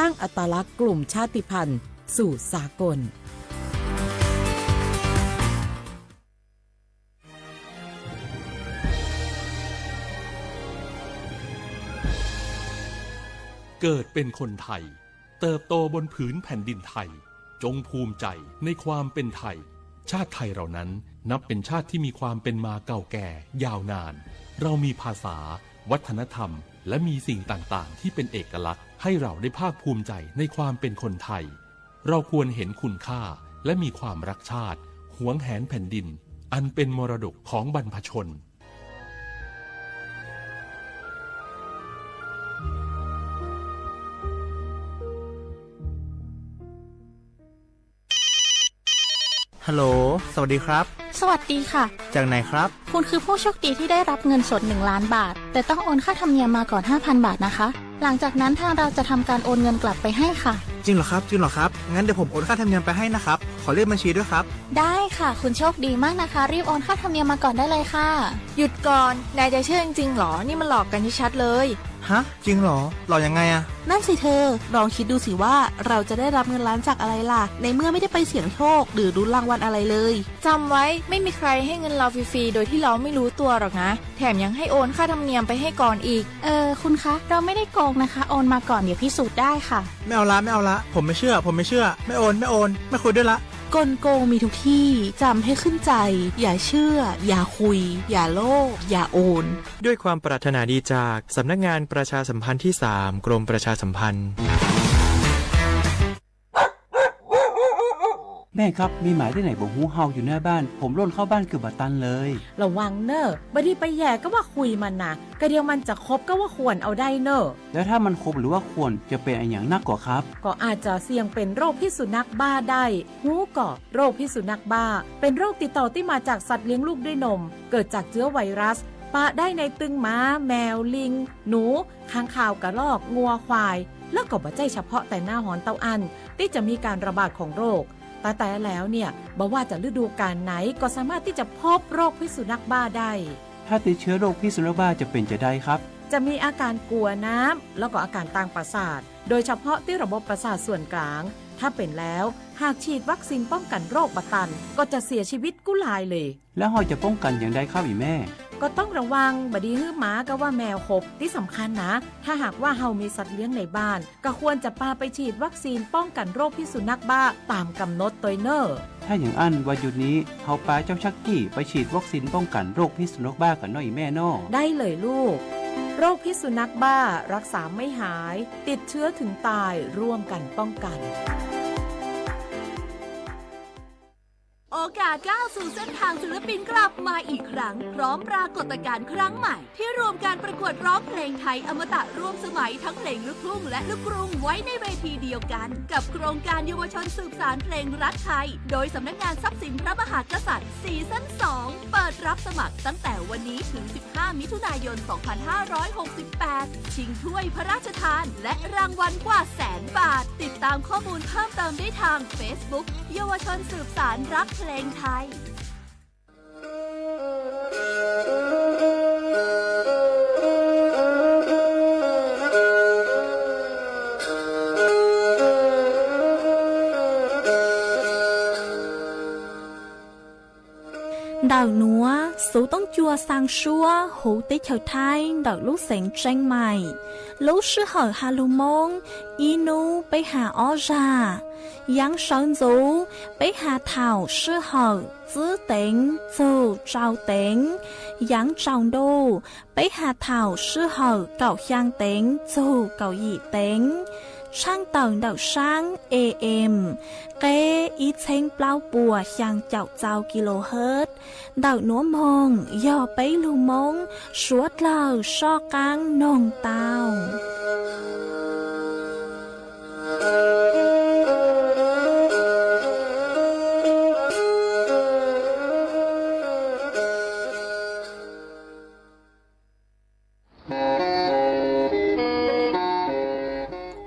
สร้างอัตลักษณ์กลุ่มชาติพันธุ์สู่สากล เกิดเป็นคนไทย เติบโตบนผืนแผ่นดินไทย จงภูมิใจในความเป็นไทย ชาติไทยเรานั้นนับเป็นชาติที่มีความเป็นมาเก่าแก่ยาวนาน เรามีภาษา วัฒนธรรม และมีสิ่งต่างๆ ที่เป็นเอกลักษณ์ ให้เราได้ภาคภูมิใจในความเป็นคนไทย เราควรเห็นคุณค่า และมีความรักชาติ หวงแหนแผ่นดิน อันเป็นมรดกของบรรพชน ฮัลโหล สวัสดีครับ สวัสดีค่ะ จากไหนครับ คุณคือผู้โชคดีที่ได้รับเงินสดหนึ่งล้านบาท แต่ต้องโอนค่าธรรมเนียมมาก่อนห้าพันบาทนะคะ หลังจากนั้นทางเราจะทำการโอนเงินกลับไปให้ค่ะ จริงเหรอครับ จริงเหรอครับ งั้นเดี๋ยวผมโอนค่าธรรมเนียมไปให้นะครับ ขอเลขบัญชีด้วยครับ ได้ค่ะ คุณโชคดีมากนะคะ รีบโอนค่าธรรมเนียมมาก่อนได้เลยค่ะ หยุดก่อน นายจะเชื่อจริงๆหรอ นี่มันหลอกกันชัดๆเลย ฮะ จริงเหรอ หลอกยังไงอะ นั่นสิเธอ ลองคิดดูสิว่าเราจะได้รับเงินล้านจากอะไรล่ะ ในเมื่อไม่ได้ไปเสี่ยงโชคหรือลุ้นรางวัลอะไรเลย จำไว้ ไม่มีใครให้เงินเราฟรีๆโดยที่เราไม่รู้ตัวหรอกนะ แถมยังให้โอนค่าธรรมเนียมไปให้ก่อนอีก เออ คุณคะ เราไม่ได้โกงนะคะ โอนมาก่อน เดี๋ยวพิสูจน์ได้ค่ะ ไม่เอาละ ไม่เอาละ ผมไม่เชื่อ ผมไม่เชื่อ ไม่โอน ไม่โอน ไม่คุยด้วยละ กลโกงมีทุกที่ จำให้ขึ้นใจ อย่าเชื่อ อย่าคุย อย่าโลภ อย่าโอน ด้วยความปรารถนาดีจากสำนักงานประชาสัมพันธ์ที่สาม กรมประชาสัมพันธ์ แม่ครับ มีหมาที่ไหนบ่ฮู้เห่าอยู่หน้าบ้าน ผมล่นเข้าบ้านเกือบบ่ตันเลย ระวังเน่อ บ่ดีไปแหย่กับว่าขุยมันนะ กะเดียวมันจะขบกับว่าข่วนเอาได้เน่อ แล้วถ้ามันขบหรือว่าข่วนจะเป็นอะหยังนักก่อครับ ก็อาจจะเสี่ยงเป็นโรคพิษสุนัขบ้าได้ ฮู้ก่อ โรคพิษสุนัขบ้า เป็นโรคติดต่อที่มาจากสัตว์เลี้ยงลูกด้วยนม เกิดจากเชื้อไวรัส ปะได้ในตึงหมา แมว ลิง หนู ค้างคาว กระรอก งัว ควาย แล้วก็บ่ใจ้เฉพาะแต่หน้าฮ้อนเต้าอั้น ที่จะมีการระบาดของโรค แต่แต่แล้วเนี่ย บ่ว่าจะฤดูกาลไหนก็สามารถที่จะพบโรคพิษสุนัขบ้าได้ ถ้าติดเชื้อโรคพิษสุนัขบ้าจะเป็นจะใดครับ จะมีอาการกลัวน้ำ แล้วก็อาการทางประสาท โดยเฉพาะที่ระบบประสาทส่วนกลาง ถ้าเป็นแล้ว หากฉีดวัคซีนป้องกันโรคบ่ตัน ก็จะเสียชีวิตกู้ลายเลย แล้วเฮาจะป้องกันอย่างใดครับอีแม่ ก็ต้องระวัง บ่ดีหื้อหมากับว่าแมวขบ ที่สำคัญนะ ถ้าหากว่าเฮามีสัตว์เลี้ยงในบ้าน ก็ควรจะปาไปฉีดวัคซีนป้องกันโรคพิษสุนัขบ้าตามกำหนดตวยเน่อ ถ้าอย่างอั้นวันหยุดนี้ เฮาปาเจ้าชักกี้ไปฉีดวัคซีนป้องกันโรคพิษสุนัขบ้ากันเนาะอีแม่เนาะ ได้เลยลูก โรคพิษสุนัขบ้ารักษาไม่หาย ติดเชื้อถึงตาย ร่วมกันป้องกัน โอกาสก้าวสู่เส้นทางศิลปินกลับมาอีกครั้ง พร้อมปรากฏการณ์ครั้งใหม่ ที่รวมการประกวดร้องเพลงไทยอมตะร่วมสมัยทั้งเพลงลูกทุ่งและลูกกรุงไว้ในเวทีเดียวกัน กับโครงการเยาวชนสืบสานเพลงรักไทย โดยสำนักงานทรัพย์สินพระมหากษัตริย์ ซีซั่นสอง เปิดรับสมัครตั้งแต่วันนี้ถึง สิบห้า มิถุนายน สองพันห้าร้อยหกสิบแปด ชิงถ้วยพระราชทาน และรางวัลกว่าแสนบาท ติดตามข้อมูลเพิ่มเติมได้ทาง Facebook เยาวชนสืบสานรักเพลงไทย Ntawm nuav Xuv Toob Cua xaa suab huv teb chaws Thaib ntawm lub xeev Tseeb Maim. Lub sij hawm has lug Moob ib nub peb has ob zag. Yaav sawv ntxuv peb has thaum sij hawm txwb teev txug tsau teev. Yaav tsaus ntuj peb has thaum sij hawm kaum xyaa teev txug kaum yim teev. Tshaaj tawm ntawm saab A M, qeb ib txheeb plaub puas xyaa caum txau kilohertz. Ntawm nuav moog yog peb lug Moob suav dlawg soj qaab noog tau.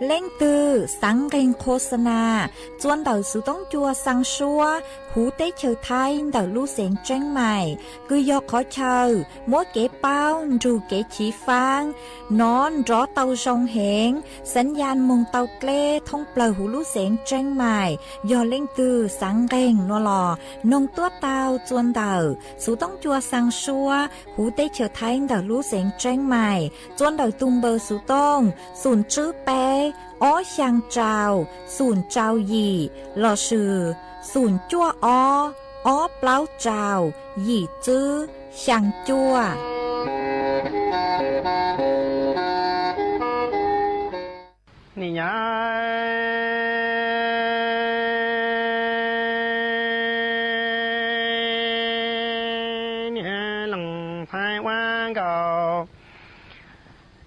Leej twg xaav nqee qhua xa nas txua ntawm Xuv Toob Cua xaa suab huv teb chaws Thaib ntawm lub xeev Tseeb Mais, kws yog qhov chaw muab kev paub nrug kev chiv faab no nrov tau zoo heev, xaav yaj moog tau dleb thoob plawg huv lub xeev Tseeb Mais. Yog leej twg xaav nqeeg no los noog tuab taug txuas ntawm xuv toob cua xaa suab huv teb chaws Thaib ntawm lub xeev Tseeb Mais, txuas ntawm tug npawb xuv tooj xum tswb peb ob xyaa rau xum rau yim lossis xum cuaj ob ob plaub rau yim tswb xyaa cuaj. Niam Leej Ntxhais ua nkaus,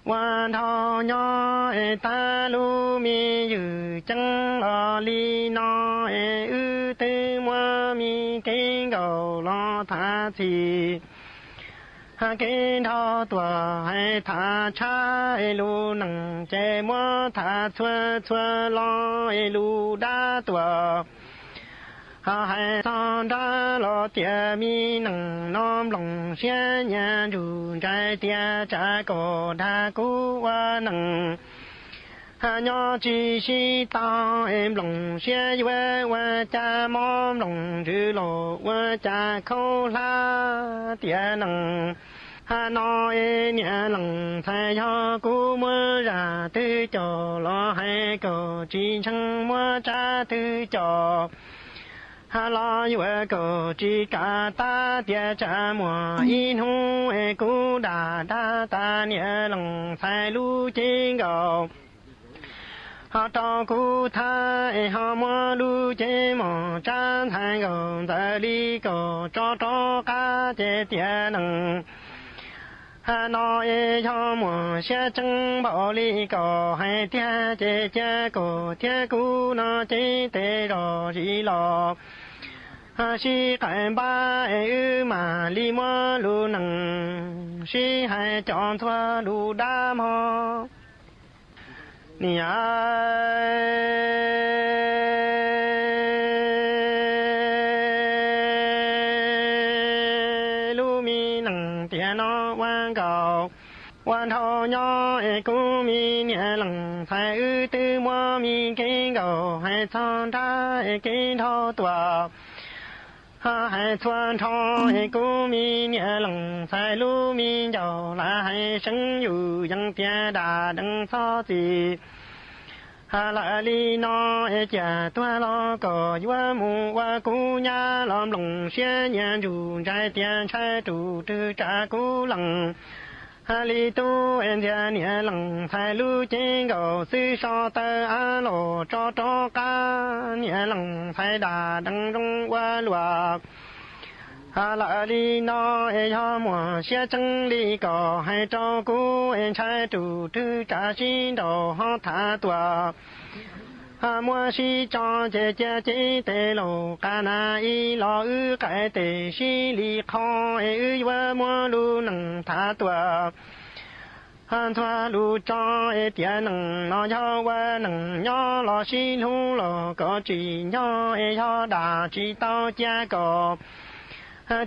ua nrau nyob es tag lub me ywm ceeb los li no es wb twb muab me keeb nkaus los tham txhim. Keeb nrau tuam hais tham tshab es lub neej ces muab tham txhua txhua lo es lub dab tuam. Hais txog nrab los tias me neej no nplooj siab nyias ntsug ntsais tias tsam kom dag kuv ua neej nyob tsis sib tau es nplooj siab yuav ua cas mob nplooj ntsws los ua cas khaub hlab tiav neej. Hais no es Niam Leej Ntxhais yog kuv muab zaj twg coj los hais kom tsis ntseeg, muab tsab twg coj hais los yuav kom tsis kam tab tias tsam muaj ib hnub es kuv dag dag tas Niam Leej Ntxhais lub cev nkaus ho rau kuv thab es ho muab lub cev mom tsab ntxhais nkaus ntxaws li kom tso rov qab ces tiav neej. Hais no es yog muaj siab tseeb npaum li kom hais tiag ces cia kom thiab kuv no cev tes zog zis los sib qais npab es wb mam li muab lub neej sib hais cov ntxuag lub dab mog. Niam lub me neej tiam no ua nkaus, ua nrau nyob es kuv me Niam Leej Ntxhais wb twb muab me keeb nkaus hais txog nrab es keeb nrau tuam. Hais txhua nrho es kuv me Niam Leej Ntxhais lub me ncaus lam hais seev yus yees tias dam dees txhob txim. Hais lawm li no es cia tuag los kom yuav mus ua kuv nyab los nplooj siab nyias ntsug ntsais tias ntshai tus twg tsam kuv leej. Hais li tub es ntxias Niam Leej Ntxhais lub cev nkaus xwb so taw av los tso rov qab Niam Leej Ntxhais dam dees zoo ua luam. Hais lawm li no es yog muaj siab tseeb li kom hais rau kuv es ntshai tus twg tsam sib nraus ho tham tuam. Muab sib tso ces cia cev tes laus qas nas ib los wb qais tes sib li qho es wb yuav muab lub neej tham tuam. Ntxuag lus tso es tiav neej no yog ua neej nyob los sib hlub los kom tsim nyog es yog dam tsis tau cia kom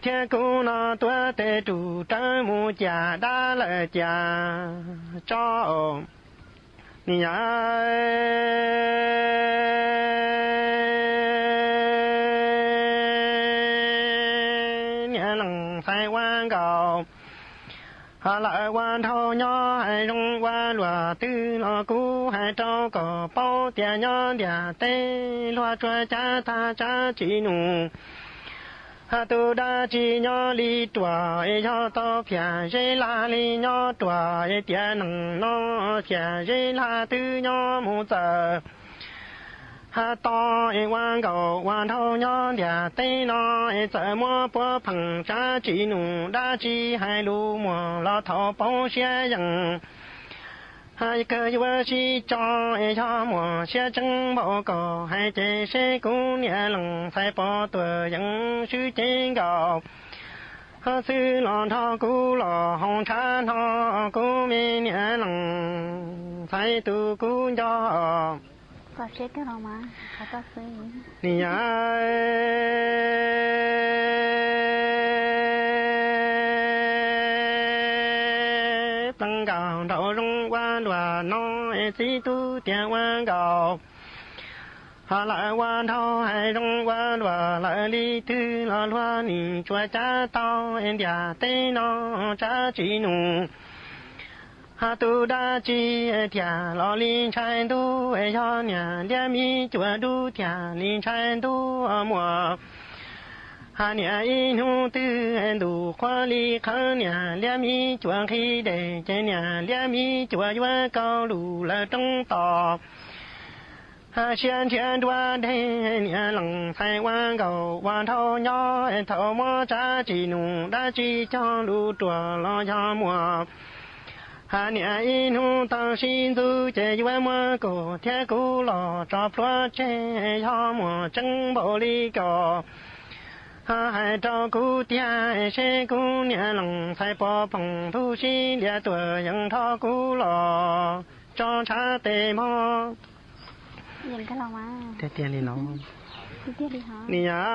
thiab kuv no tuav tes rus rawv mus ciam dab lawm ciam tso. Niam Leej Ntxhais ua nkaus, hais lawm ua nraug nyob hais zoo ua luam twg los kuv hais rau kom paub tias nyob ntiaj teb luag tsuas cav tag tsab tsis num. Hais tus dab tsi nyob li ruam es yog tau phiaj zeb lag li nyob ruam es tiav neej no phiaj zeb lag twb nyob mus txawm. Hais to es ua nkaus ua nraug nyob ntiaj teb no es txawm muab puav pheej tsab tsis num dab tsi hais lus muag los thaum poob siab yeej. Hais kawg yuav sib tso es yog muaj siab tseeb npaum kom hais ces seb kuv Niam Leej Ntxhais pov tuam yeej swb cev nkaus. Ho xwb los nrog kuv los hauv ntshav no, kuv me Niam Leej Ntxhais tus kuv nco. Niam yau, pleev nkaus nraum zoov ua luam no, txiv tub tias ua nkaus. Ho lawv ua nraug hais zoo ua luam lawm li twg los luag nim tsuas cav tau, ntiaj teb no tsab tsis num. Ho tus dab tsi thiaj los li ntshai ntuj, yog niam liab me cuam dub thiaj li ntshai ntuj muag. Hais niam ib hnub twg ntuj qhuav li qhawv, niam liab me cuam nqhis dej ces niam liab me cuam yuav kaus lus lawm roob tos. Hais siab ntshiab nruab deg, niam lees ntxhais ua nkaus ua nraug nyob, thaum muab tsab tsis num dab tsi cog lus ruam los yog muag. Hais niam ib hnub tau sib ntxub ces yuav muab koj thiab kuv los tso plhuav tseg, yog muag tseeb npaum li koj. Hais rau kuv tiag seb kuv niam lees ntxhais pov phoom ntuj sib liam tuam yees nrog kuv los tso ntshav tes mog. Niam yau,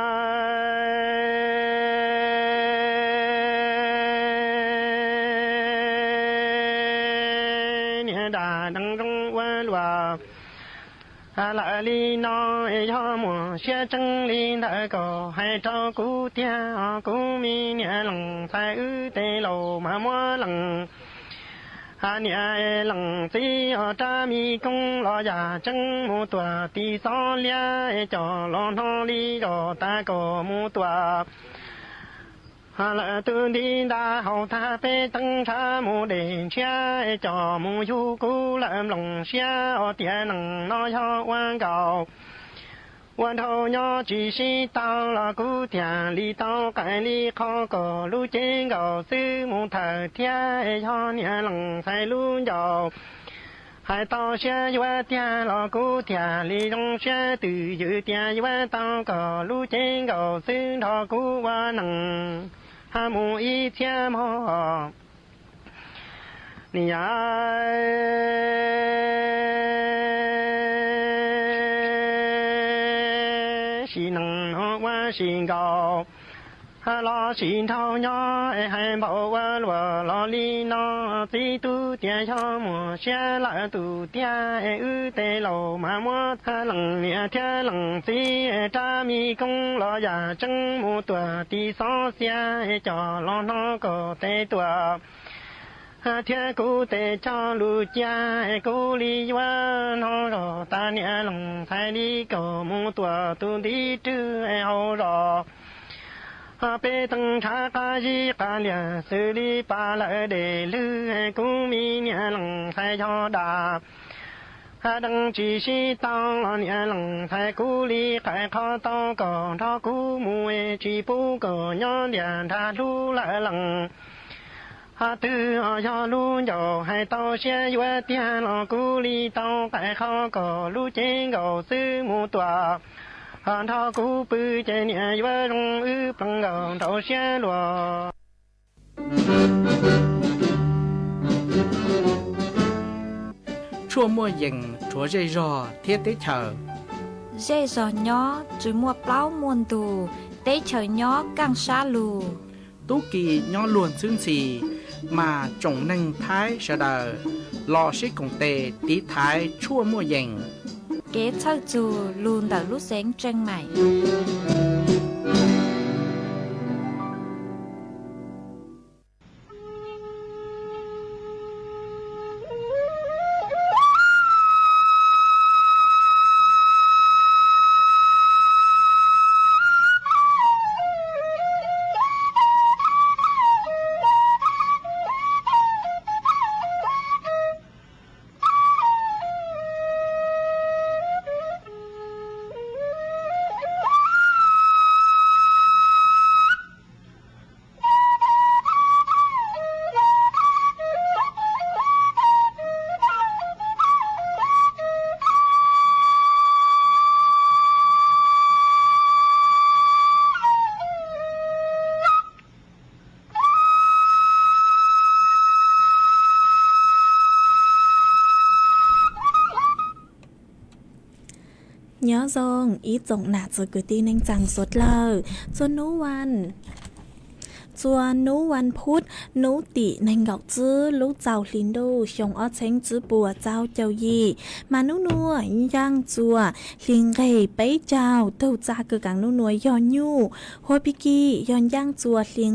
niam dag deev zoo ua luam lawm li no, yog muaj siab tseeb li ntawd koj hais rau kuv tiag, kuv me niam lees ntxhais wb tej laus mas muab lees. Hais niam lees txiv os, rab me koob los yam tseeb mus tuam tis xob liab, coj los hno li zos tas kom mus tuam. Lawm tus ntiv nta haus tag peb teeb ntshav mus dej ntshiab, coj mus yug kuv lawm nplooj siab os, tiam neeg no yog ua nkaus. Ua nraug nyob tsis sib tau los kuv thiaj li tau qaim li qhov kom lub cev nkaus xwb mus thawm thiab, yog niam lees ntxhais lub ncauj. Hais tau siab yuav tiag los kuv thiaj li zoo siab twj ywm tias yuav tau kom lub cev nkaus xwb nrog kuv ua neej ha mus ib txhiab mog. Niam yau, sim neej no ua sim nkaus, ha los sim nraug nyob es hais npaum ua luam los li no, txiv tub tias yog muaj siab lawm tus tiag es wb tej laus mas muab ha lees niam thiab lees txiv, rab me koob los yam tseeb mus tuam tis xob xiab, coj los hno kom tes tuam. Thiab kuv tej cog lus cia, kuv li yuav nov zog tas niam lees ntxhais li kom mus tuam tus ntiv rwg hauv zos. Peb teeb ntshav qab zib qab liag xws li pas lawm dej lwg, kuv me niam lees ntxhais yog dam. Deev tsis sib tau los niam lees ntxhais kuv li qaim qhov tau kom nrog kuv mus, tsis pub kom nyob ntiaj nrag hlub lawm lees. Twb yog lub ncauj hais tau siab yuav tiag los kuv li tau qaim qhov kom lub cev nkaus xwb mus tuam. Nrog kuv pw ces niam yuav zoo wb plees nkaus nraum siab luag. Tshuaj muaj yees rhuav zej zog thiab teb chaws. Zej zog nyob tsis muaj plaub muaj ntug, teb chaws nyob kaj sab lug. Tub ki nyob luag ntxhwb ntxhi, mas tsoom neeg Thaib sawv daws los sib koom tes tiv thaiv tshuaj muaj yees. Kev txhawj txug lug ntawm lub xeev Tseej Maim. Nyob zoo ib tsoom nam txiv kwv tij neej tsaa suav dlawg, txua hnub vas, txua hnub vas phuv, hnub tim neeg nkaum tsib lub txaus hli ntuj xyoo ob txheeb tsib puas txaus caum yim, mas hnub nuav ncaaj txuas hli nqeg peb caug, tug txaa kws kaav hnub nuav yog nyuj, hua pig kig yog ncaaj txuas hli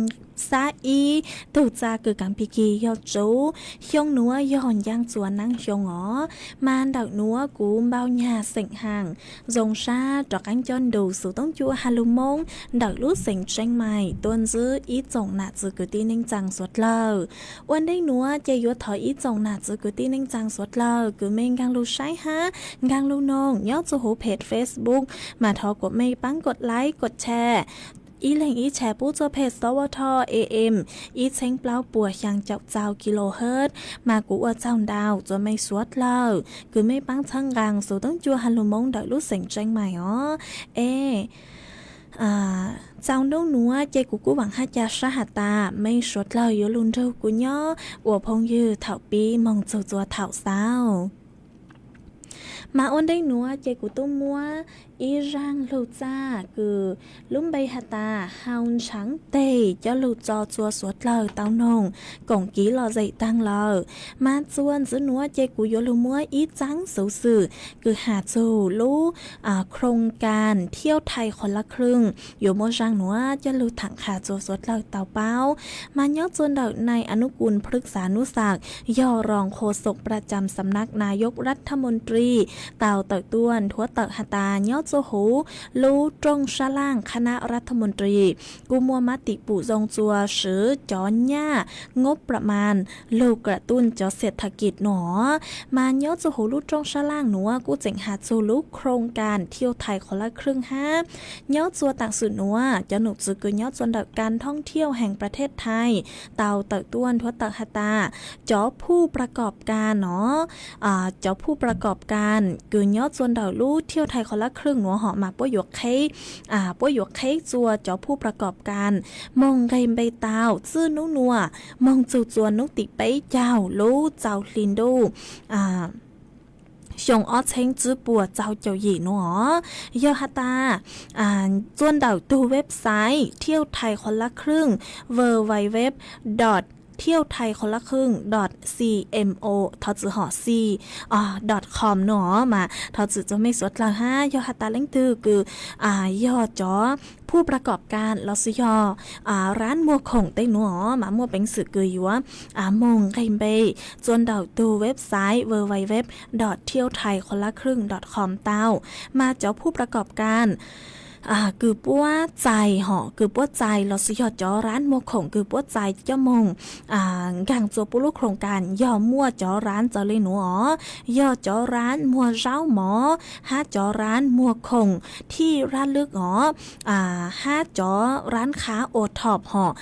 xab ib, tug txaa kws kaav pig kig yog tsuv, xyoo nuav yog ncaaj txuas naab xyoo os. Mas ntawm nuav kuv npau nyag xeem haas zoo sab rov qaab coj nrug xuv toob cua has lug Moob ntawm lub xeev Tsheej Maim tuaj ntsib ib tsoom nam txiv kwv tij neej tsaa suav dlawg. Ua ntej nuav ces yuav thov ib tsoom nam txiv kwv tij neej tsaa suav dlawg kws mej nkaag lug saib hab nkaag lug noog nyob txug huv peg Facebook, mas thov kuas mej paab kov like kov share, ib leeg ib share pub txug peg Xov Vo Tho A M ib txheeb plaub puas xyaa caum txaus kilohertz, mas kuv ua tsaug ntau txua mej suav dlawg kws mej paab txhawb nqaa xuv toob cua has lug Moob ntawm lub xeev Tsheej Maim os. Es txaus hnub nuav ces kuv kuj vaam hab ca sab has tas mej suav dlawg yuav lug nrug kuv nyob ua phooj ywg thaum pib moog txug txua thaum xaus. Mas ua ntej nuav ces kuv tub muab ib zaaj lug txaj kws lub npe has tas hau ntshaav teg coj lug tso txua suav dlawg tau noog koom kiv lom zem taag lawm. Mas txua ntxiv nuav ces kuv yuav lug muab ib txaab xuv xwm kws has txug lub โครงการ thiauj thais qhuas laj khlwj, yuav muab zaaj nuav coj lug thaam qha txua suav dlawg tau paub. Mas nyob txua ntawm nai Anukuj Plwk Xav Nuj Xaam yog roos qhuas xoom pra cam xam nab nayog raj thab moos ris tau tawm tuaj nthuav tawm has tas nyob txua huv lub rooj sab laaj qhab nab raj thab moos ris kuj muaj mab tim pum zoo txua swv cov nyaj ngob pra mas lug kra tuj cov xiam thas kis nuav. Mas nyob txua huv lub rooj sab laaj nuav kuj tseem has txug lub โครงการ thiauj thais qhuas laj khlwj hab nyob txua taam sim nuav cov nom tswv kws nyob txua ntawm การท่องเที่ยวแห่งประเทศไทย tau tawm tuaj nthuav tawm has tas cov ผู้ประกอบการ no, cov ผู้ประกอบการ kws nyob txua ntawm lub thiauj thais qhuas laj khlwj nuav hom mas puab yuav qheb, puab yuav qheb txua cov ผู้ประกอบการ moog nqeg npe tau txij nub nuav moog txug txua nub tim peb caug lub txaus hli ntuj xyoo ob txheeb tsib puas txaus caum yim nuav os. Yog has tas txua ntawm tug website thiauj thais qhuas laj khlwj, www dot thiauj thais qhuas laj khlwj dot co, thov txwm hom c, dot com nuav mas thov txwm txua mej suav dlawg hab. Yog has tas leej twg kws yog cov ผู้ประกอบการ lossis yog ร้าน muag khoom tej nuav mas muaj peev xwm kws yuav moog nqeg npe txua ntawm tug website www dot thiauj thais qhuas laj khlwj dot com tau. Mas cov ผู้ประกอบการ kws puab txais hom, kws puab txais lossis yog cov ร้าน muag khoom kws puab txais coj moog nkaag txua puab lub โครงการ yog muaj cov ร้าน txawv le nuav os, yog cov ร้าน muag zaub mov hab cov ร้าน muag khoom thij raj lwj os, hab cov ร้านค้า o top hom,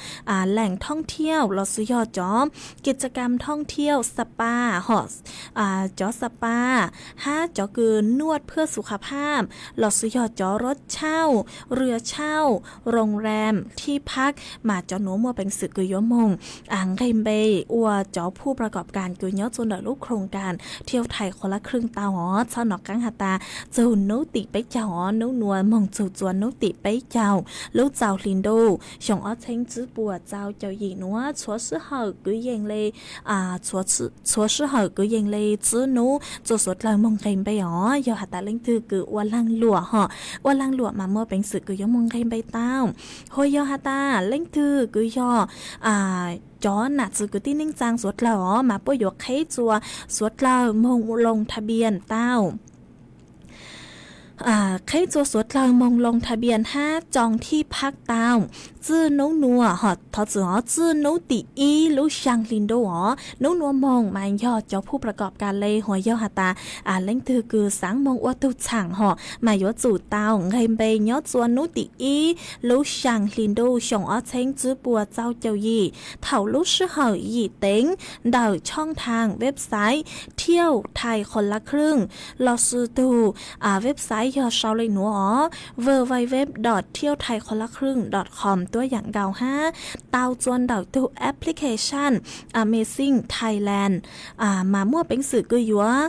แหล่งท่องเที่ยว lossis yog cov กิจกรรมท่องเที่ยว spa hom, cov spa hab cov kws นวดเพื่อสุขภาพ lossis yog cov รถเช่า เรือเช่า โรงแรม ที่พัก mas cov nuav muaj peev xwm kws yuav moog nqeg npe ua cov ผู้ประกอบการ kws nyob txua ntawm lub โครงการ thiauj thais qhuas laj khlwj tau os. Txhob nov qaab has tas txug nub tim peb caug os, nub nuav moog txug txua nub tim peb caug lub txaus hli ntuj xyoo ob txheeb tsib puas txaus caum yim nuav txhua sij hawm kwv yees le, txhua sij hawm kwv yees le tsib nub txua suav dlawg moog nqeg npe os. Yog has tas leej twg kws ua laag luam hom, ua laag luam mas muaj peev xwm kws yuav moog nqeg npe tau. Hos yog has tas leej twg kws yog cov nam txiv kwv tij neej tsaa suav dlawg os mas puab yuav qheb txua suav dlawg moog ลงทะเบียน tau. Qheb txua suav dlawg moog ลงทะเบียน hab จองที่พัก tau txij nub nuav, thov txwm os, txij nub tim ib lub xyaa hli ntuj os. Nub nuav moog mas yog cov ผู้ประกอบการ le, hos yog has tas leej twg kws xaav moog ua tug txhaam hom mas yuav tsum tau nqeg npe nyob txua nub tim ib lub xyaa hli ntuj xyoo ob txheeb tsib puas txaus caum yim thaum lub sij hawm yim teev ntawm ช่องทาง website thiauj thais qhuas laj khlwj lossis tug website yog sau li nuav os: www dot thiauthaikholakhrwng dot com tuab yaam nkaus hab tau txua ntawm tug application Amazing Thailand, mas muaj peev xwm kws yuav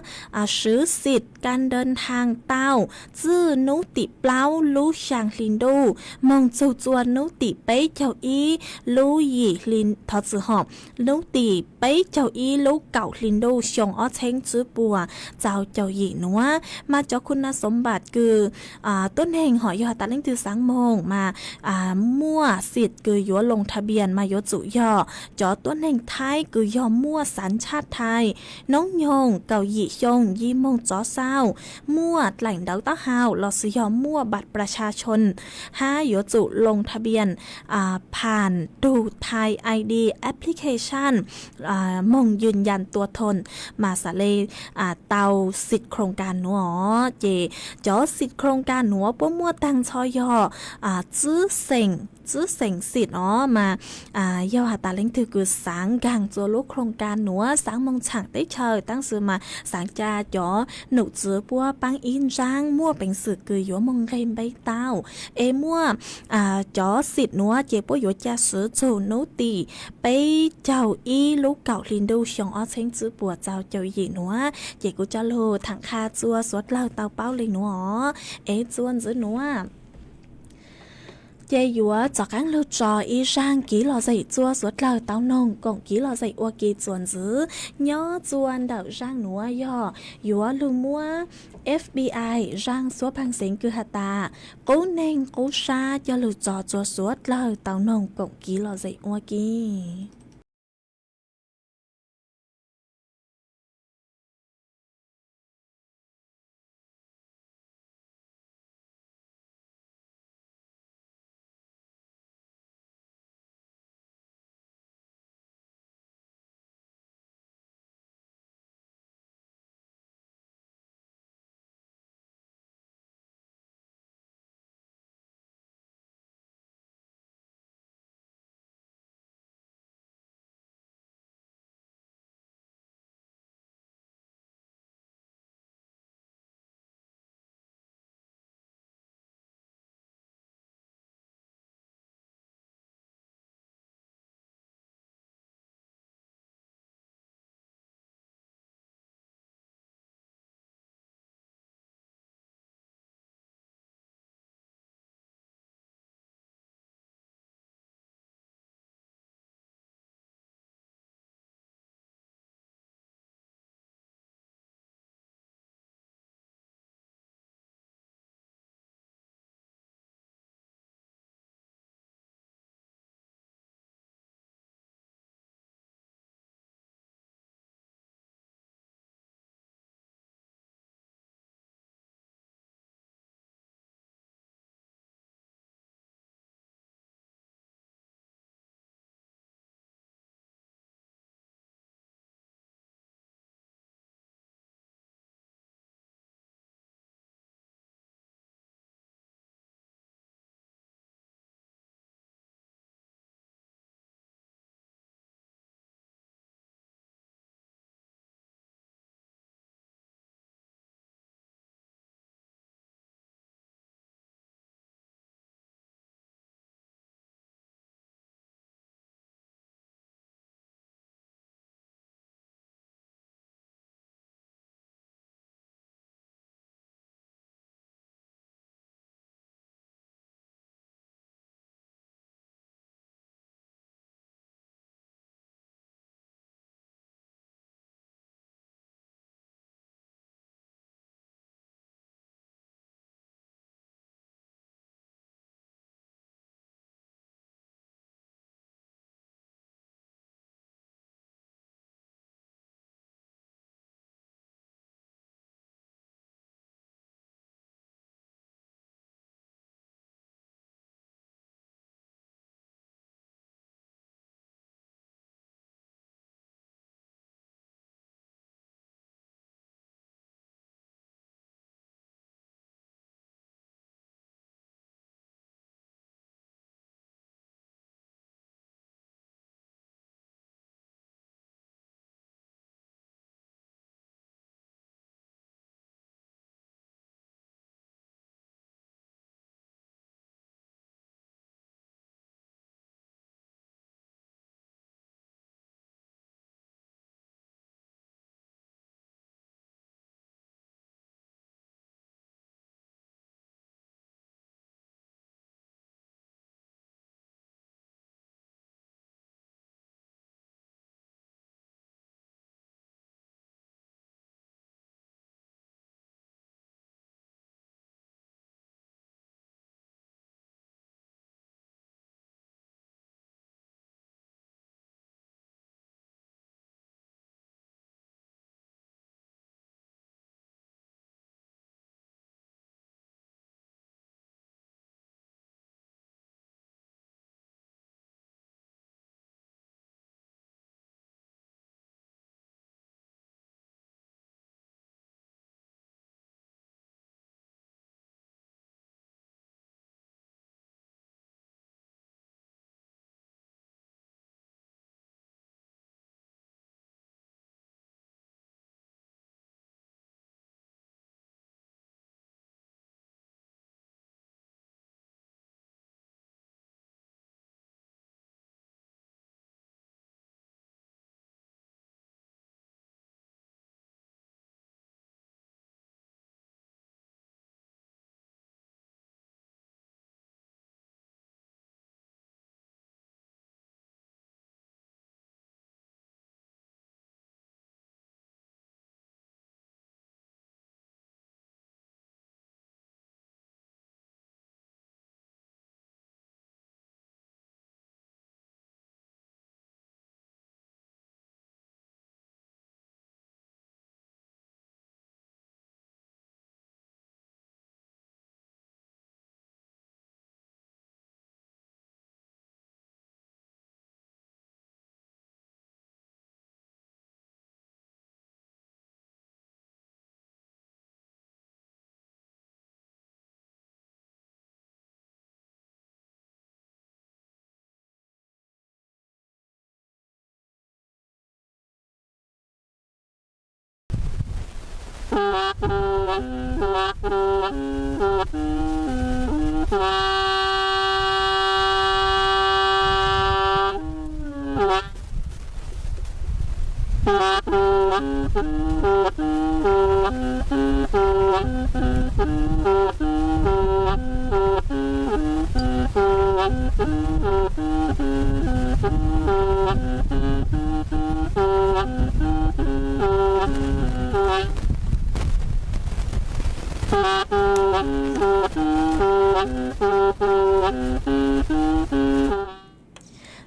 swv xim kas das thaj tau txij nub tim plaub lub xyaa hli ntuj moog txug txua nub tim peb caug ib lub yim hli, thov txim hom, nub tim peb caug ib lub kaum hli ntuj xyoo ob txheeb tsib puas txaus caum yim nuav. Mas cov khu nas xov npam kws tuab neeg hom yog has tas leej twg xaav moog mas muaj xim kws yuav loo tha npias mas yuav tsum yog cov tuab neeg Thaib kws yog muaj xav nchaj Thaib, noob nyoog kaum yim xyoo, yim moog tsov xauj, muaj dlaim ntawv taub hau lossis yog muaj npam pras tsa tshoo, hab yuav tsum loo tha npias pham tug Thaib I D application moog yws yas tua thoom mas xaav le tau xim khoo kas nuav os. Ces cov xim khoo kas nuav puab muaj taag nrho yog tsib xeem, tsib xeem xim os. Mas yog has tas leej twg kws xaav nkaag txua lub khoo kas nuav, xaav moog tshaam teb chaws, tab sis mas xaav ca cov num tswv puab paab ib ntsab, muaj peev xwm kws yuav moog nqeg npe tau, es muaj cov xim nuav ces puab yuav ca swv txug nub tim peb caug ib lub kaum hli ntuj xyoo ob txheeb tsib puas txaus caum yim nuav. Ces kuv coj lug thaam qha txua suav dlawg tau paub le nuav os. Es txuas ntxiv nuav ces yuav rov qaab lug tso ib zaag kiv lom zem txua suav dlawg tau noog koom kiv lom zem ua ke txuas ntxiv. Nyob txua ntawm zaag nuav yog yuav lug muab F B I zaaj xuab phaag xeev kws has tas qub neeg qub sab coj lug tso txua suav dlawg tau noog koom kiv lom zem ua ke.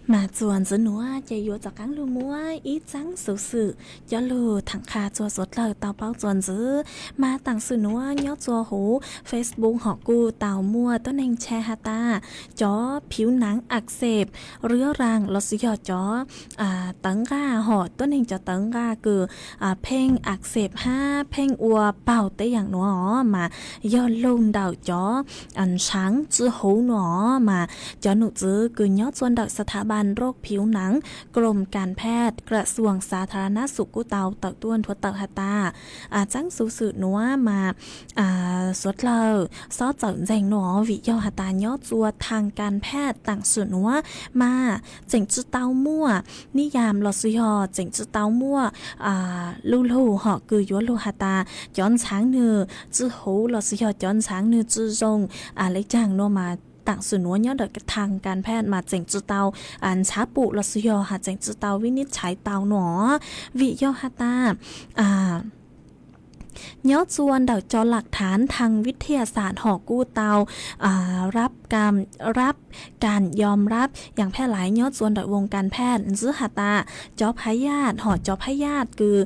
Mas txuas ntxiv nuav ces yuav rov qaab lug muab ib txaab xuv xwm coj lug thaam qha txug suav dlawg tau paub txuas ntxiv. Mas taam sim nuav nyob txug huv Facebook hom kuj tau muaj tuab neeg tshaj has tas cov phiv naav ak xeem rwv raam los sis yog cov tawv nqaj hom tuab neeg cov tawv nqaj kws pheej ak xeem hab pheej ua paug teb yaam nuav os mas yog lug ntawm cov ntshaav tsw huv nuav os mas cov num txwv kws nyob txuas ntawm sa tha ban roj phiv naav krom kas phaj kras xuas xav tha ra nab xum kuj tau tawm tuaj nthuav tawm has tas txaab xuv xwm nuav mas suav dlawg xob txawm ntseeg nuav os vim yog has tas nyob txuas thaag kas phaj taam sim nuav mas tseem tsi tau muaj nib yaam los sis yog tseem tsi tau muaj lu lug hom kws yuav lug has tas cov ntshaav nwg tsw huv los sis yog cov ntshaav nwg tsw zoo le caag nuav mas taam sim nuav nyob ntawm thaag kas phaj mas tseem tsi tau ntxhab pum los sis yog has tseem tsi tau vib nib tshaiv tau nuav os vim yog has tas nyob txuas ntawm cov lam thaav thaag vib thia xaam hom kuj tau rab kas yom rab yaam phaj laiv nyob txuas ntawm voos kas phaj ntxiv has tas cov phab yaj hom cov phab yaj kws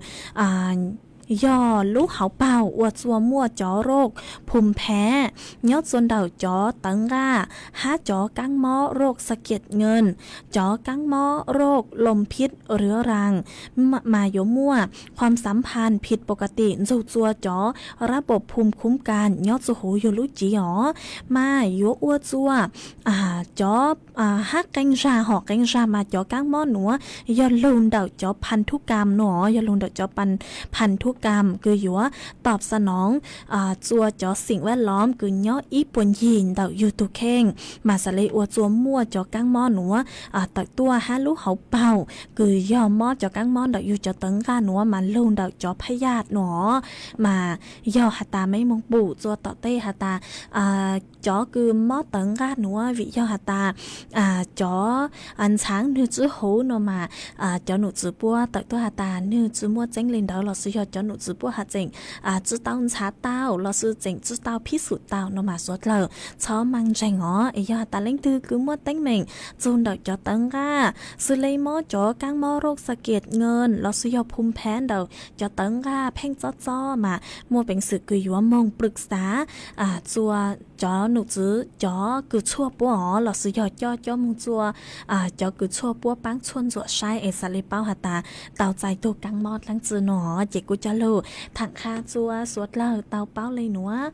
yog lub hauv paug ua txuas muaj cov roj phum phav nyob txuas ntawm cov tawv nqaj hab cov kaab mob roj xa kiam nyees, cov kaab mob roj loos phib rwv raam mas yuav muaj khuam xav phas phim pov ka tim ntxug txuas cov rab pum phum khuv kas nyob txuas huv yug lub civ os mas yuav ua txuas cov hab qee zag hom qee zag mas cov kaab mob nuav yog lug ntawm cov phas thub kas nuav os yog lug ntawm cov phas thub kas kws yuav tom xa noov txuas cov xeem vaj lov kws nyob ib puas ncig ntawm yug tug kheej mas xav le ua txuas muaj cov kaab mob nuav tawm tuaj hab lub hauv paug kws yog mob cov kaab mob ntawm yug cov tawv nqaj nuav mas lug ntawm cov phab yaj nuav os mas yog has tas mej moog pum txuas tom tej has tas cov kws mob tawv nqaj nuav vim yog has tas cov ntshaav nwg tsw huv nuav mas cov num txwv puab tawm tuaj has tas nwg tsi muaj txeeb le ntawd los sis yog cov num txwv puab has tseem tsi tau ntxhab tau los sis tseem tsi tau phib xum tau nuav mas suav dlawg txhob maaj ntseeg os es yog has tas leej twg kws muaj teeb meem txug ntawm cov tawv nqaj xws le mob cov kaab mob roj xa kiam nyees los sis yog phum phav ntawm cov tawv nqaj pheej txob txob mas muaj peev xwm kws yuav moog pwm xav txuas cov num txwv cov kws tshuaj puab os los sis yog coj coj moog txuas cov kws tshuaj puab paab tshuaj ntxuam saib es xav le paub has tas tau txais tug kaab mob dlaab tsi nuav ces kuv coj lug thaam qha txuas suav dlawg tau paub le nuav.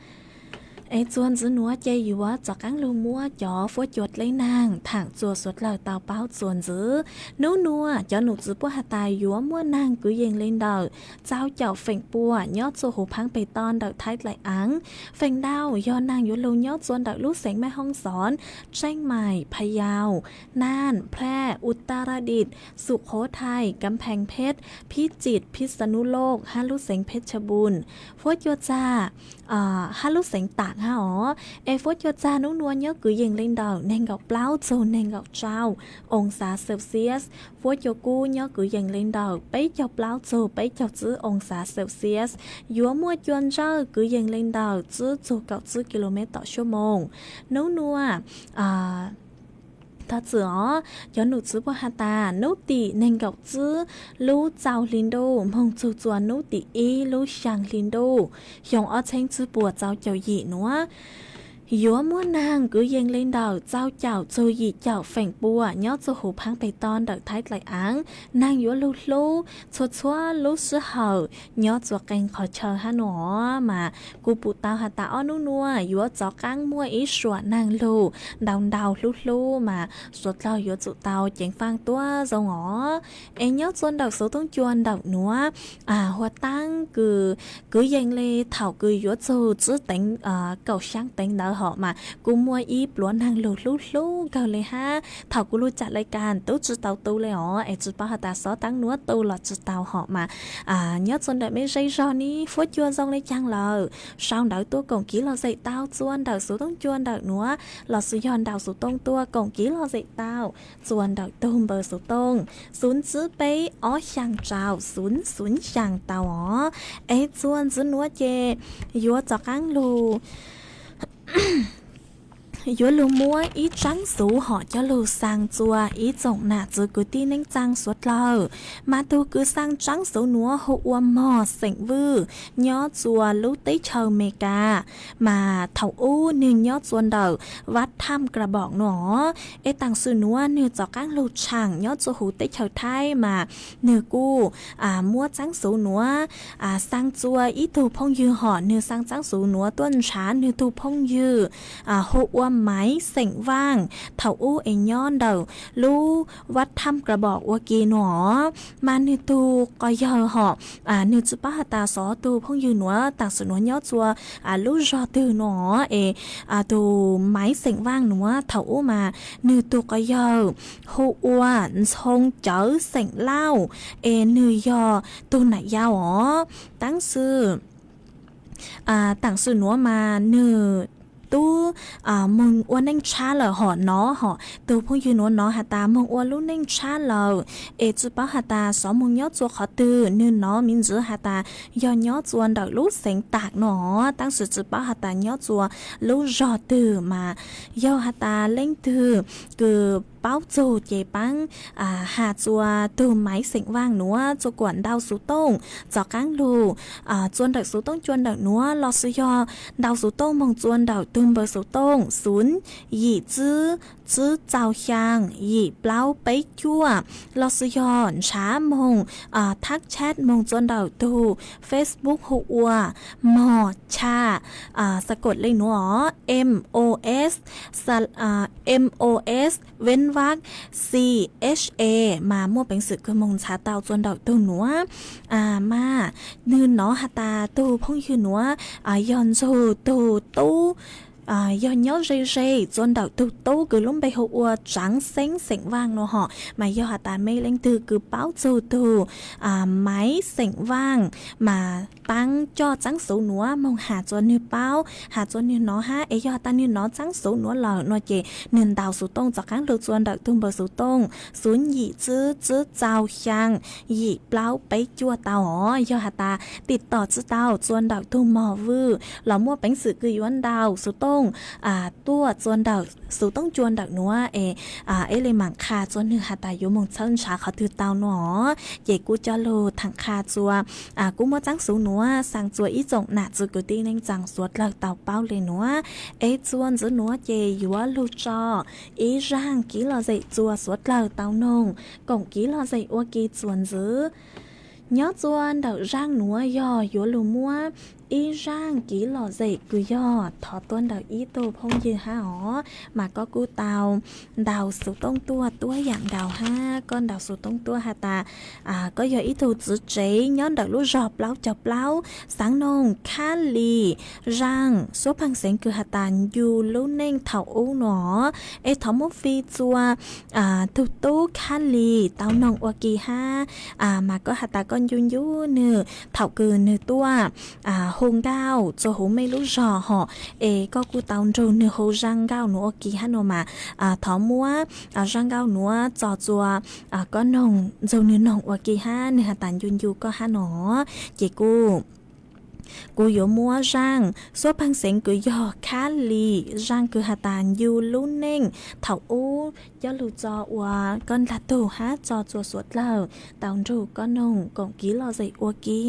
Es txuas ntxiv nuav ces yuav rov qaab lug muab cov fuab cua dleb naag thaam txuas suav dlawg tau paub txuas ntxiv. Nub nuav cov num txwv puab has tas yuav muaj naag kwv yees le ntawm rau caum feem pua nyob txuas huv phaab peg toj ntawm Thaib Dlaim Aav. Feem ntau yog naag yuav lug nyob txuas ntawm lub xeev Mej Hoob Xoon, Tseej Maim, Pha Yau, Naj, Phaj, Utaradit, Sum Khov Thai, Kam Pheej Pheb, Phib Tsim, Phib Xa Nub Loj hab lub xeev Pheb Tsha Npuj. Fuab cua txag hab lub xeev Taam hab os, es fuab cua txag nub nuav nyob kwv yees le ntawm neeg nkaum plaub txug neeg nkaum rau oo xav Celsius. Fuab cua kub nyob kwv yees le ntawm peb caug plaub txug peb caug tsib oo xav Celsius. Yuav muaj cua ntsawj kwv yees le ntawm tsib txug kaum tsib kis lus mev tom suab moos. Nub nuav thov txim os, cov num txwv puab has tas nub tim neeg nkaum tsib lub rau hli ntuj moog txug txuas nub tim ib lub xyaa hli ntuj xyoo ob txheeb tsib puas rau caum yim nuav Yuav muaj neeg kwv yees li ntawm rau caum txug yim caum feem pua nyob txug huv phaab peg toj ntawm Thaib dlaim aav. Neeg yuav lug hlub txhua txhua lub sij hawm nyob txhua qee qhov chaw hab nuav. Mas kuv pum tau has tas ob nub nuav yuav rov qaab muaj ib suam neeg lug ntau ntau hlub hlub mas suav dlawg yuav tsum tau ceev faaj tuab zoo os. Es nyob txhua ntawm xuv toob cua ntawm nuav, huv taab kws kwv yees li thaum kws yuav txug tsib teev kaum xyaa teev ntawd hom mas kuv muaj ib pluav neeg lug hlub hlub kawg li hab. Thaum kuv lug caam lais kas tub tsi tau tu li os, es tsi paub has tas xov taab nuav tu los tsi tau hom mas nyob txhua ntawm mej zej zog neb huab cua zoo le caag lawm, sau ntawv tuaj koom kiv lom zem tau txhua ntawm xuv toob cua ntawm nuav, lossis yog ntaus xuv tooj tuaj koom kiv lom zem tau txhua ntawm tug npawb xuv tooj xuv tsib peb ob xyaa rau xuv xuv xyaa tau os. Es txhua ntawm nuav ces yuav rov qaab lug yuav lug muab ib tsaab xuv hom coj lug xaa txhua ib tsoom nam txwv kwv tij neej tsaa suav dlawg. Mas tug kws xaa tsaab xuv nuav hu ua Mog Xeem Vwj, nyob txhua lub teb chaws Amelikas. Mas thaum ub nwg nyob txhua ntawm Vaj Tham Krabom nuav. Es taam sim nuav nwg rov qaab lug tshaam nyob txhua huv teb chaws Thaib mas nwg kuj muab tsaab xuv nuav xaa txhua ib tug phooj ywg hom nwg xaa tsaab xuv nuav tuaj nrhav nwg tug phooj ywg hu ua Maiv Xeem Vaaj, thaum ub es nyob ntawm lub Vaj Tham Krabom ua ke nuav. Mas nwg tug quas yawg hom nwg tsi paub has tas xov tug phooj ywg nuav taam sim nuav nyob txhua lub zog twg nuav. Es tug Maiv Xeem Vaaj nuav thaum ub mas nwg tug quas yawg hu ua Ntxhoo Cawv Xeem Lauj, es nwg yog tug nam yau os. Taab sis taam sim nuav mas nwg tub moog ua neej tshab lawm hom nov hom tug phooj ywg nuav nov has tas moog ua lub neej tshab lawm, es tsi paub has tas xov moog nyob txhua qhov twg, nwg nov me ntsis has tas yog nyob txhua ntawm lub xeev Tam nuav, taab sis tsi paub has tas nyob txhua lub zog twg mas yog has tas leej twg kws paub txug ces paab has txhua tug Maiv Xeem Vaaj nuav txhua kuas ntaus xuv tooj rov qaab lug txhua ntawm xuv tooj cua ntawm nuav lossis yog ntaus xuv tooj moog txhua ntawm tug npawb xuv tooj xuv yim tsib tsib rau xyaa yim plaub peb cuaj, lossis yog nrhav moog thab chat moog txhua ntawm tug Facebook hu ua Mog Cha, xav kom le nuav os, M O S, M O S Venvak C H A, mas muaj peev xwm kws moog ntxhaav tau txhua ntawm tug nuav. Mas nwg nov has tas tug phooj ywg nuav yog nrug tug tub, yog nyob ze ze txhua ntawm tug tub kws lub npe hu ua Tsaav Xeeb Xeem Vaaj nuav hom, mas yog has tas mej leej twg kws paub txug tug Maiv Xeem Vaaj mas paab coj tsaab xuv nuav moog has txhua nwg paub has txhua nwg nov hab. Es yog has tas nwg nov tsaab xuv nuav lawm nuav ces nwg ntaus xuv tooj rov qaab lug txhua ntawm tug npawb xuv tooj xuv yim tsib tsib rau xyaa yim plaub peb cuaj tau os. Yog has tas tim tom tsi tau txhua ntawm tug Mog Vwj los muaj peev xwm kws yuav ntaus xuv tooj tuaj txhua ntawm xuv tooj cua ntawm nuav es ib le maam qha txhua nwg has tas yuav moog txhawb nrhav qhov twg tau nuav, ces kuv coj lug thaam qha txhua, kuv muab tsaab xuv nuav xaa txhua ib tsoom nam txwv kwv tij neej tsaa suav dlawg tau paub le nuav. Es txhua ntawm nuav ces yuav lug tso ib zaaj kiv lom zem txhua suav dlawg tau noog koom kiv lom zem ua ke txhua ntawm. Nyob txhua ntawm zaaj nuav yog yuav lug muab ib zaaj kiv lom zem kws yog thov tuaj ntawm ib tug phooj ywg hab os, mas koj kuj tau ntaus xuv tooj tuaj tuab yaam nkaus hab. Koj ntaus xuv tooj tuaj has tas koj yog ib tug txiv tsev nyob ntawm lub zog plaub caug plaub, xaav noog Khab Lis zaaj, suab pheej xeev kws has tas ncu lub neej thaum ub nuav. Es thov muab fij txhua tug tub Khab Lis tau noog ua ke hab. Mas koj has tas koj ncu ncu nwg thaum kws nwg tuaj hu nkauj txhua huv mej lub zog hom, es koj kuj tau nrug nwg hu zaaj nkauj nuav ua ke hab nuav mas thov muab zaaj nkauj nuav tso txhua koj noog nrug nwg noog ua ke hab, nwg has tas ncu ncu koj hab nuav. Ces kuv, kuv yuav muab zaaj suab pheej xeev kws yog Khab Lis zaaj kws has tas ncu lub neej thaum ub coj lug tso ua koj dlaag tug hab tso txhua suav dlawg tau nrug koj noog koom kiv lom zem ua ke.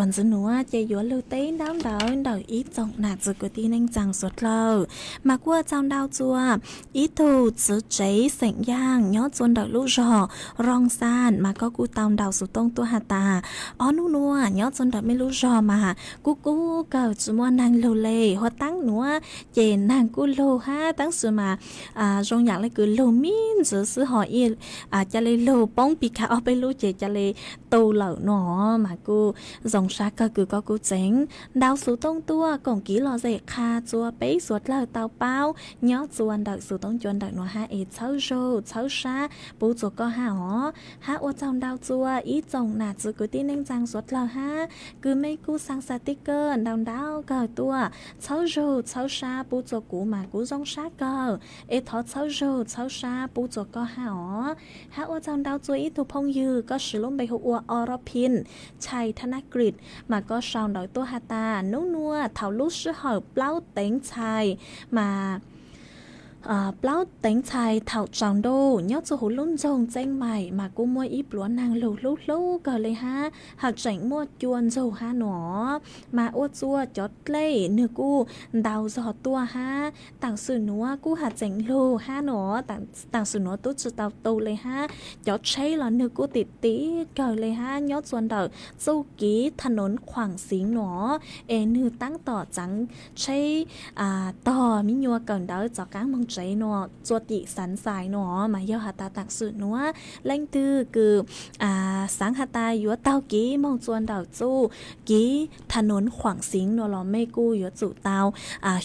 Ntxiv nuav ces yuav lug teb ntaub ntawv ntawm ib tsoom nam txwv kwv tij neej tsaa suav dlawg, mas kuj ua tsaug ntau txug ib tug txwv tsev xeem yaaj nyob txug ntawm lub zog Rooj Xaj, mas koj kuj tau ntaus xuv tooj tuaj has tas, ob nub nuav nyob txug ntawm mej lub zog mas kub kub kawg tsi muaj naag lug le, huv taab nuav ces naag kuj lug hab tab sis mas zoo yaam le kws lug mib ntxiv xwb ho ca le lug poob pig kag ob peb lub ces ca le tu lawm nuav, mas kuj zoo sab kawg kws koj kuj tseem ntaus xuv tooj tuaj koom kiv lom zem qha txua peb suav dlawg tau paub nyob txua ntawm xuv tooj cua ntawm nuav hab es txhawb zug txhawb sab pub txua koj hab os. Hab ua tsaug ntau txua ib tsoom nam txwv kwv tij neej tsaa suav dlawg hab kws mej kuj xaa xaa tib kawg ntau ntau kawg tuaj txhawb zug txhawb sab pub txua kuv mas kuv zoo sab kawg, es thov txhawb zug txhawb sab pub txua koj hab os. Hab ua tsaug ntau txua ib tug phooj ywg koj siv lub npe hu ua Orophim Chai Thanakrit, mas koj sau ntawv tuaj has tas nub nuav thaum lub sij hawm plaub teev txhais, mas plaub teev txhais thaum tsaus ntuj nyob txug huv lub nroog Txeeb Maim mas kuj muaj ib pluav naag lug hlub hlub kawg le hab, hawm tseem muaj cua ntsug hab nuav, mas ua txua cov dlej nwg kuj ntau zog tuaj hab, taam sim nuav kuj has tseem lug hab nuav, taam sim nuav tub tsi tau tu le hab, cov tsheb los nwg kuj tim tim kawg le hab nyob txua ntawm txuj kiv tha nuv khuam xiv nuav, es nwg taab tom txaav tsheb tog miv nyuas kawm ntawv tov qaab moog tsev nuav txua tim xaav xais nuav, mas yog has tas taam sim nuav leej twg kws xaav has tas yuav taug kiv moog txua ntawm txuj kiv tha nuv khuam xiv nuav los mej kuj yuav tsum tau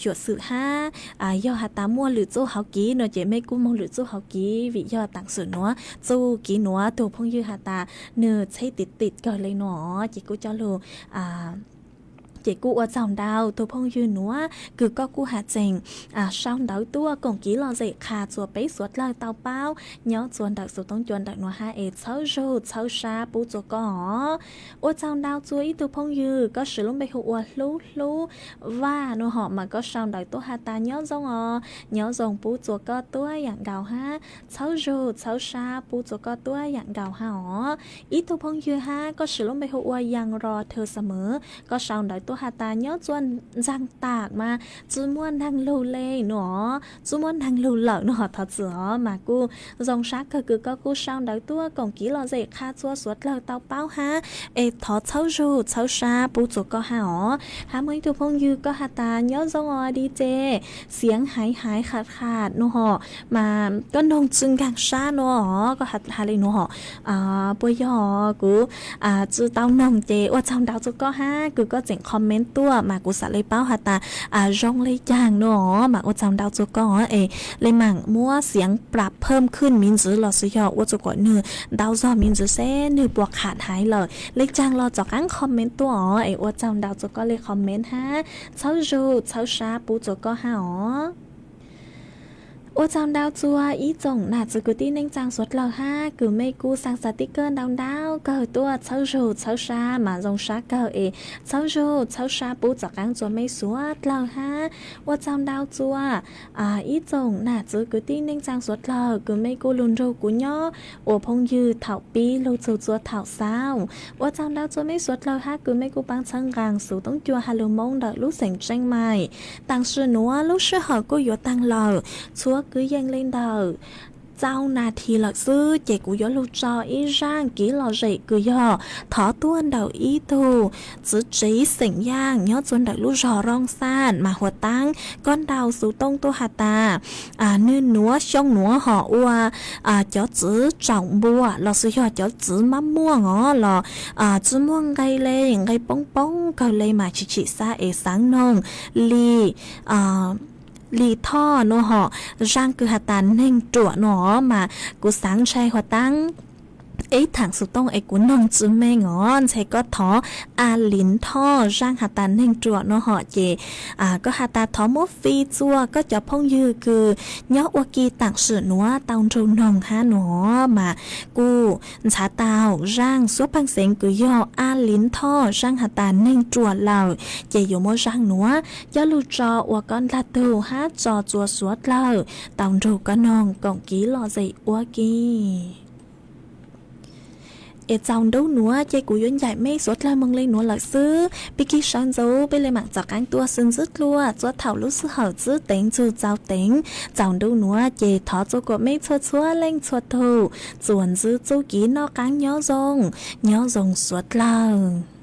xyuam xim hab, yog has tas muaj lwm txuj hauv kiv nuav ces mej kuj moog lwm txuj hauv kiv, vim yog taam sim nuav txuj kiv nuav tug phooj ywg has tas nwg tsheb tim tim kawg le nuav ces kuj coj lug ces kuj ua tsaug ntau tug phooj ywg nuav kws koj kuj has tseem sau ntawv tuaj koom kiv lom zem qha txua peb suav dlawg tau paub nyob txua ntawm xuv tooj cua ntawm nuav hab es txhawb zug txhawb sab pub txua koj os. Ua tsaug ntau txua ib tug phooj ywg koj siv lub npe hu ua Hlub Hlub Vaj nuav hom, mas koj sau ntawv tuaj has tas nyob zoo os, nyob zoo pub txua koj tuab yaam nkaus hab, txhawb zug txhawb sab pub txua koj tuab yaam nkaus hab os. Ib tug phooj ywg hab koj siv lub npe hu ua Yaj Ros Thwm Xaam Mws, koj sau ntawv tuaj has tas nyob txua ntxaag tam mas tsi muaj naag lug le nuav, tsi muaj naag lug lawm nuav hom, thov txim os, mas kuj zoo sab kawg kws koj kuj sau ntawv tuaj koom kiv lom zem qha txua suav dlawg tau paub hab, es thov txhawb zug txhawb sab pub txua koj hab os. Hab muaj ib tug phooj ywg koj has tas nyob zoo os di tse, siav haiv haiv kham kham nuav hom, mas koj noog tsi nkaag sab nuav hom, koj has le nuav hom, puas yog kuv tsi tau noog ces ua tsaug ntau txua koj hab kws koj tseem comment tuaj mas kuv xaav le paub has tas zoo le caag nuav hom, mas ua tsaug ntau txua koj es le maam muab siav pram phawm khwj miv ntsis los sis yog ua txua kom nwg ntau zog miv ntsis seb nwg puas kham haiv lawm le caag los tov qaab comment tuaj os, es ua tsaug ntau txua koj le comment hab txhawb zug txhawb sab pub txua koj hab os. Ua tsaug ntau txua ib tsoom nam txwv kwv tij neej tsaa suav dlawg hab kws mej kuj xaa xav tib kawg ntau ntau kawg tuaj txhawb zug txhawb sab mas zoo sab kawg es txhawb zug txhawb sab pub tov qaab txua mej suav dlawg hab. Ua tsaug ntau txua ib tsoom nam txwv kwv tij neej tsaa suav dlawg kws mej kuj lug nrug kuv nyob ua phooj ywg thaum pib lug txug txua thaum xaus. Ua tsaug ntau txua mej suav dlawg hab kws mej kuj paab txhawb nqaa xuv toob cua has lug Moob ntawm lub xeem Tseeb Maim. Taam sim nuav lub sij hawm kuj yuav taag lawm, txhua kwv yees le ntawm rau nas this lawm xwb ces kuv yuav lug tso ib zaaj kiv lom zem kws yog thov tuaj ntawm ib tug txwv tsev xeem Yaaj nyob txua ntawm lub zog Rooj Xaj mas huv taab koj ntaus xuv toob tuaj has tas nwg nuav xyoo nuav hom ua cov txwv tsaum npua los sis yog cov txwv mab muaj os los tsi muaj nqe le, nqe poob poob kawg le mas tsi tshim xav es xaav noog li li thoj nuav hom, zaaj kws has tas neeg ruam nuav os mas kuv xaav ntshai huv taab ib thaam xuv tooj es kuv noog tsi meej os, ntshe koj thov a lin thoj zaaj has tas neeg ruam nuav hom ces koj has tas thov muab fij txua koj cov phooj ywg kws nyob ua ke taam sim nuav tau nrug noog hab nuav os mas kuj ntxhaav tau zaaj xuab pheej xeev kws yog a lin thoj zaaj has tas neeg ruam lawm ces yuav muab zaaj nuav coj lug tso ua koj ntaag tug hab tso txua suav dlawg tau nrug koj noog koom kiv lom zem ua ke. Es txaus nrub nuav ces kuv yuav ncaim mej suav dlawg moog le nuav lawm xwb. Peb kig sawv ntxuv, peb le maam txaus qaab tuaj xwb ntxwb dluaj, txhua thaum lub sij hawm txwb teev txug txaus teev. Txaus nrub nuav ces thov txua kuas mej txhua txhua leej txhua tug txuas ntxwv txuj kev noj qaab nyob zoo, nyob zoo suav dlawg.